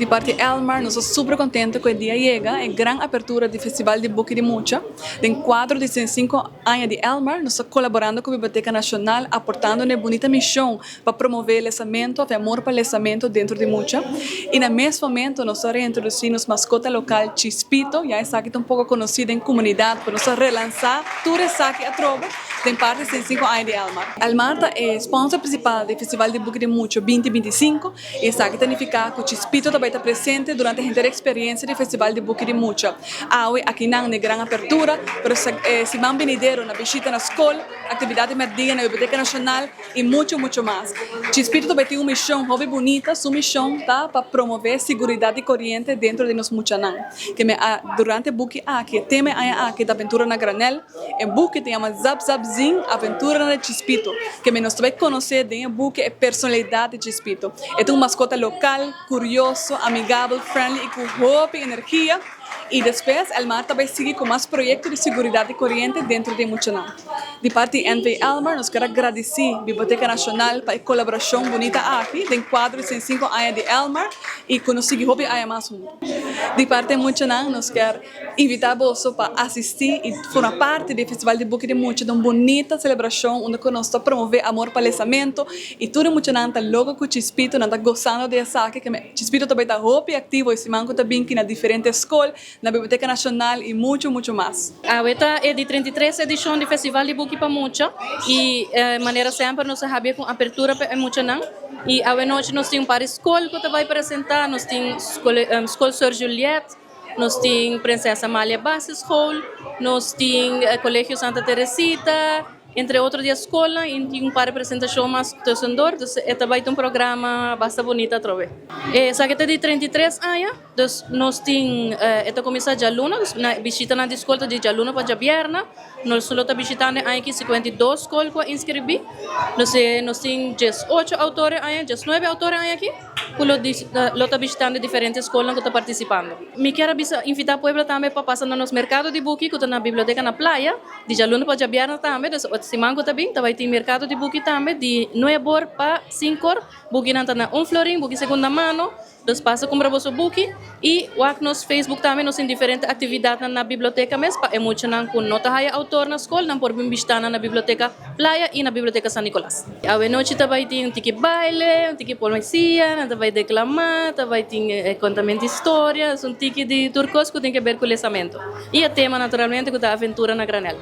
Di parti Elmar, nos ta super contento cu e dia yega, e gran apertura di Festival di Buki di Mucha. Den cuadro di 105 aña di Elmar, nos ta colaborando cu Biblioteca Nacional, aportando na e bunita mision pa promove lesamento of e amor pa lesamento dentro di mucha. Y na mes momento nos ta reintroduci nos mascota local Chispito, ya esaki ta un poco conoci den comunidad, pero nos ta relansa tur esaki atrobe den parti 105 aña di Elmar. Elmar ta e sponsor principal di Festival di Buki di Mucha 2025 y esaki ta nifica cu Chispito ta bay ta presente durante henter e experiencia di Festival di Buki di Mucha. Awe akinan na e gran apertura, pero siman binidero na bishita na scol, actividad di merdia na Biblioteca Nacional y mucho mucho mas. Chispito ta bay tin un mision hopi bunita, su mision ta pa promove siguridad di coriente dentro di nos muchanan. Ke me a durante e buki aki, e tema e aña aki ta Aventura na Granel, e buki ta yama Zap Zap Zin, Aventura na Chispito. Ke me nos ta bay conoce den e buki e personalidad di Chispito. E ta un mascota local, curioso, amigabel, friendly y cu hopi energia. Y despues Elmar ta bay sigui cu mas proyecto di siguridad di coriente dentro di e muchanan. Di parti di NV Elmar nos kier a gradici Biblioteca Nacional pa e colaboracion bunita aki den cuadro di 105 aña di Elmar y cu nos sigui hopi aña mas hunto. Di parti e muchanan nos kier invita boso pa asisti y forma parti di e Festival di Buki di Mucha den un bunita celebracion unda cu nos ta promove amor pa lesamento y tur e muchanan ta loco cu Chispito, nan ta gozando di esaki. Chispito ta bay ta hopi activo e siman cu ta bin ki na diferente scol, na Biblioteca Nacional y mucho mucho mas. Awe ta e di 33 edicion di Festival di Buki pa Mucha y manera semper nos a habia cu apertura pa e muchanan y awe nochi nos tin un par di scol cu ta bay presenta, nos tin Scol Sor Juliet, nos tin Princesa Amalia Basisschool, nos tin Colegio Santa Teresita, Entre otro di e skolnan i tin un par di presentashon mas tussendoor, dus e ta bai ta un programa basta bunita atrobe. Esaki ta di 33 aña, dus nos tin e ta kuminsá djaluna, dus na bishitanan di skol ta di djaluna pa djabièrnè, nos lo ta bishitando e aña aki 52 skol ku a inskribí, nos nos tin 18 outor e aña, 19 outor e aña aki. Ku lo lo ta bishitando diferente skolnan ku ta partisipando. Mi kier a bisa invitá pueblo tambe pa pasa na nos merkado di buki ku ta na biblioteka na Playa, di djaluna pa djabièrnè tambe, dus otro siman ku ta bin ta bai tin merkado di buki tambe di nuebor pa sinkor, bukinan ta na un florin, buki segunda mano, dus pasa kumpra boso buki i wak nos Facebook tambe nos tin diferente aktividatnan na biblioteka mes pa e muchanan ku no ta haya outor na skol nan por bin bishita nan na biblioteka Playa i na biblioteka San Nicolas. Awenochi ta bai tin un tiki baile, un tiki poesia, nan ta bai deklamá, ta bai tin kontamento di storia, es un tiki di tur kos ku tin ke ber ku lesamentu. I e tema naturalmente ku ta Aventura na Granel.